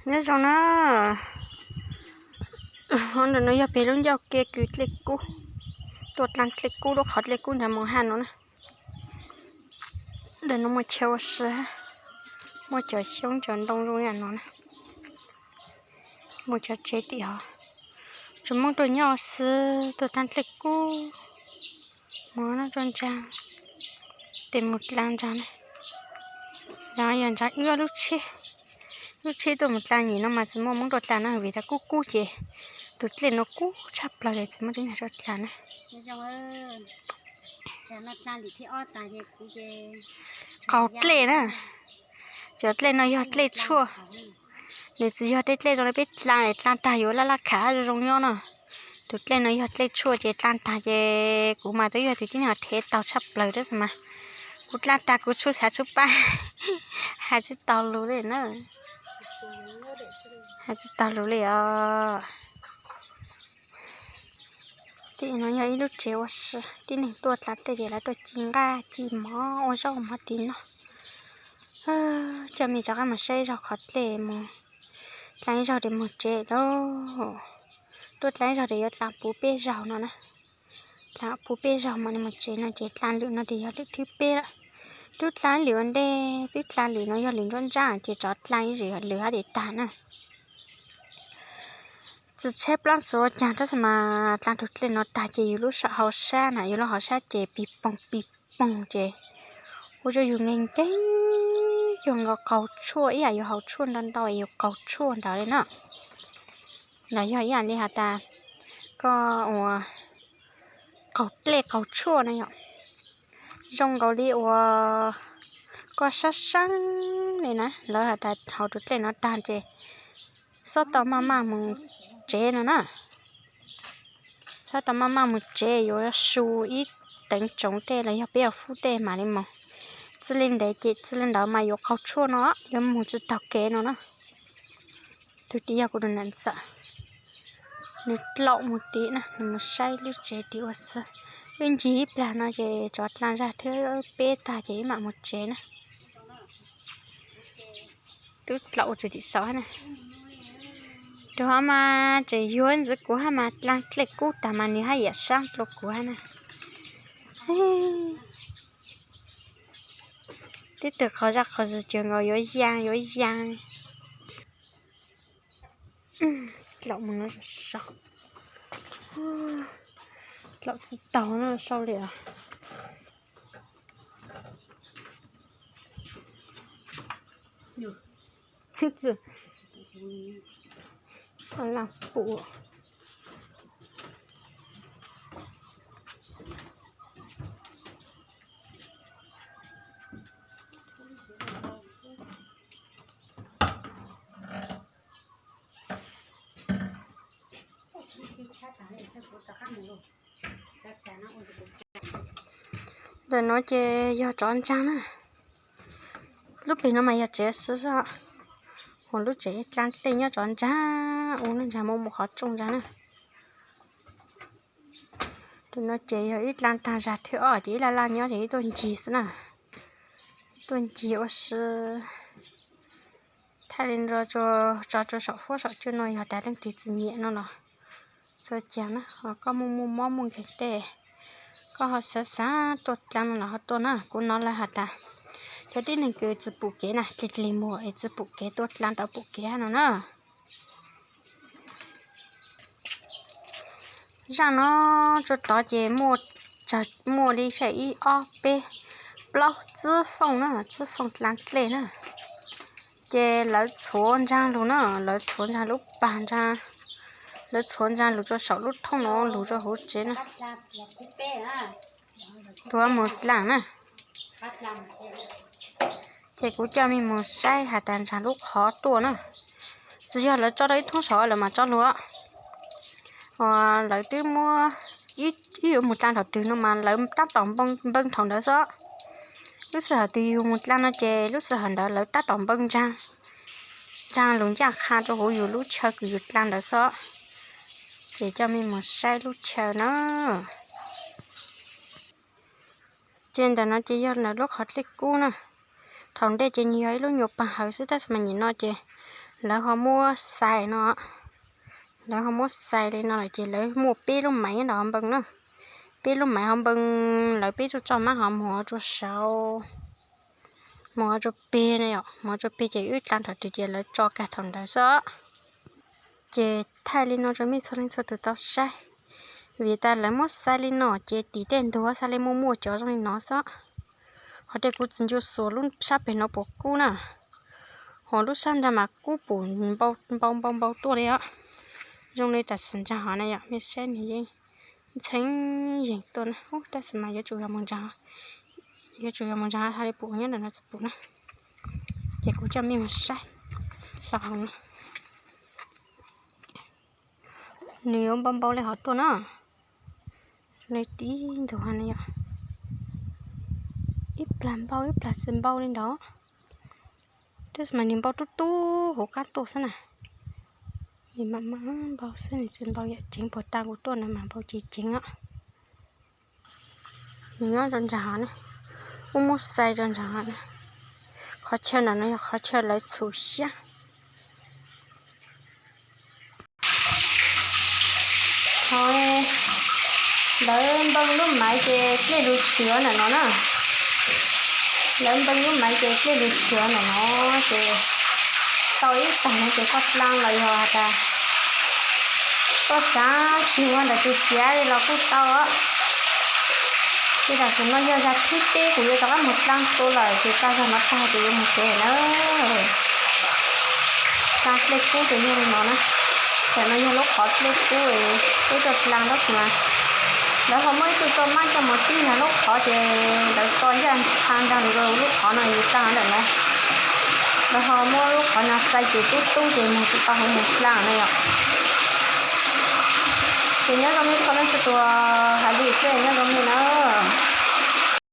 Nyob zoo na, ntawm no yog pem lub ncauj ke kws dlej kub, tuaj dlaa dlej kub lub qhov dlej kub nrad moog haj no na. Ntawm no muaj chaw ua si, muaj cov xyoob cov ntoo zoo li no na. Muaj cov tsev tim hov, tsuas Moob tuaj nyob xwb, tuaj dlaa dlej kub, mus noj tuaj ntsaa, tes mus dlaa ntsaa na. Ntsaa yog ntsaa wb lub tsheb, lub tsheb tuaj mus dlaa nyem no mas tsis muaj Moob tuaj dlaa na, vim tas kub kub ces tus dlej no kub tshaj plaws ces tsis muaj tseeb tuaj dlaa na. Qaug dlej na, cov dlej no yog dlej tshuaj, nws tsis yog tej dlej zoo li peb dlaa, dlaa tag yuav laj laj khav zoo zoo nyob no. Tus dlej no yog dlej tshuaj ces dlaa tag ces kuv mas twb yog tus tib neeg thev taug tshaj plaws tab sis mas kuv dlaa tag kuv tshuaj xav tshuaj pab, hais tsis taus lus li na, hais tsis taus lus li os. Tim no yog ib lub tsev ua si, tib neeg tuaj dlaa dlej ces lawv tuaj ci nqaj ci mov ua zaub mov tim no. Coj mej rov qab mus saib ib zaug qhov dlej mus, dlaa ib zaug ces mus tsev lauj. Tuaj dlaa ib zaug ces yuav dlaa puv peb zaug no na. Dlaa puv peb zaug mas mus tsev no ces dlaa lwm no ces yog lwm thib peb lawm. Twb dlaa lwm ua ntej, twb dlaa lwm no yog lwm nruab nrab ces rov dlaa ib zaug lwm hab ces tag na. Tsis tsheb plaab txug ua caag tab sis mas dlaa tug dlej no tag ces yus lub hauv sab na, yus lub hauv sab ces pig poog pig poog ces ua rua yus nkeeg nkeeg, yus nkaus qaug tshuaj ib yam yus haus tshuaj ntau ntau yus qaug tshuaj nraud li na. Los yog ib yam li has tas koj ua qaug dlej qaug tshuaj na yom, zoo nkaus li uas koj sab sab li na. Lawv has tas haus tus dlej no tag ces xob tau maj maj mus tsev no na. Xob tau maj maj mus tsev, yuav su ib teev tsoov tej los yog peb ua fub tej mam li mus. Txij li ntawd ces txij li ntawd mas yuav qaug tshuaj no, yuav mus tsis taug kev no na. Tus tim yog kuv tus nam ntxawm, nws dlaum mus tid na, nws mus saib lub tsev tid ua xwb. Wb ncig ib plag no ces tsov dlaa zag thwb peb tag ces wb mam mus tsev na. Twb dlaum ua tsuj tim saum hab na. Rau hab mas tseem yuav ntxiv kuv hab mas dlaa dlej kub tag mas nws hab yam sab dlua kuv hab na. Tib tug qaug zaj qaug zig cuag nkaus yuav yaa yuav yaa. Dlaum mus no sau, dlaum tsis taug no sau li os. Ntawm no ces yog tsov ntsaag na. Lub peg no mas yog tsev xwb xwb, hos lub tsev dlaa dlej nyob tsov ntsaag, ua lub ntsaag muaj muaj qhov rooj ntsaag na. Tus no ces yog ib dlaa taag zag thwb ob ces ib laj laj nyob ces ib tuaj ncig xwb na. Tuaj ncig ua si. Thaij li no tso rua saum fuab saum cua no yog tas leej twg tsis nyiam no los txhob caag na, ho koj muaj muaj mob muaj nkeeg tej, koj ho xav xav tuaj dlaa no los ho tuaj na. Kuv nov lawv has tas cov tib neeg kws tsis pum kev na, dlig dlig muag es tsis pum kev tuaj dlaa tau pum kev hab no na. Zaaj no tsuas tod ces muaj, muaj li ib ob peb plaub tsib fooj na, tsib fooj dlaa dlej na. Ces lawv txhuav ntsaag lug na, lawv txhuav ntsaag lub pag ntsaag, lawv txhuav ntsaag lug rua saum lub thooj no lug rua huv tsev na. Tuav mus dlaa na. Ces kuv coj mej mus saib has tas ntsaag lub qhov tuaj na. Tsis yog lawv tso rau ib thoob saud lawv mam tso lug. Lawv twb muab, wb yuav mus dlaa thaum twg no mas lawv tab tom npee thaum ntawd xwb. Lub sij hawm twg yus mus dlaa no ces lub sij hawm ntawd lawv tab tom npee ntsaag, ntsaag lug ncaaj qha rua huv yus lub chaw kws yus dlaa ntawd xwb. Ces coj mej mus saib lub chaw na. Ces ntawm no ces yog ntawm lub qhov dlej kub na. Thaum ntej ces nws yog ib lub nyuas pag hawv xwb tab sis mas nyem no ces Lawv ho muab xais no, lawv ho muab xais li no lawm ces lawv muaj peb lub maiv nyob nram hauv npoo na. Peb lub maiv hauv npoo, lawv peb tug tso mab hov mus hauv rua saud, mus hauv rua peg na yom, mus hauv rua peg ces wb dlaa nram twg ces lawv tso kag thaum ntawd xwb. Ces thaij li no rua mej txhua leej txhua tug tau saib, vim tas lawv muab xais li no ces tim tej ntug xwb li muaj muaj cov zoo li no xwb. Ho tej kuv tsis ncu xuas lub sab pem no puas kub na, ho lub sab nrag mas kub pum npau npau npau tuaj li os. Zoo li tam sim ntag hov na yom, mej saib nws yeej ntxhee yeeg tuaj na, tab sis mas yuav tsum yog mus ntag, yuav tsum yog mus ntag hlo li pum nyob ntawm no tsis pum na. Ces kuv coj mej mus saib hlo hauv no. Nws yuav npau npau li hov tuaj na. Zoo li tib ntug hov na yom, ib plag npau ib plag tsis npau li ntawd. Tab sis mas nws npau tub tub hauv qab tuaj xwb na. Nws mam mam npau xwb, nws tsis npau yam ceev puag ta kuv tuaj na mas npau ceev ceev os. Nws nyob rau ntawm hov na, muaj muab xais rau ntawm hov na. Qhov chaw ntawm no yog qhov chaw lawv txhum siab. Ho lawv npoo lub maiv ces dlej lug tshwm ntawm no na. Lawv npoo lub maiv ces dlej lug tshwm ntawm no ces tau ib tag no ces koj dlaa los yog has tas koj xav tsis ua ntawm tus xiav li los kuj tau os. Ces tam sim no yog zag thib peb kuv yuav rov qab mus dlaa tua lawm ces tag zag no tag ces yuav mus tsev na. Dlaa dlej kub ces yog li no na. Tam no yog lub qhov dlej kub peb tuaj dlaa tab sis mas lawv ho muab ib tug txoj mab coj mus tib yog lub qhov ces lawv tso ncaj qha ntag li lub qhov no yus dlaa ntawm no. Lawv ho muab lub qhov no xais ces tub tub ces mus tsis tau hauv mus dlaa na yom. Ces nyob zoo nej txhua leej txhua tus, hais li xwb nyob zoo nej.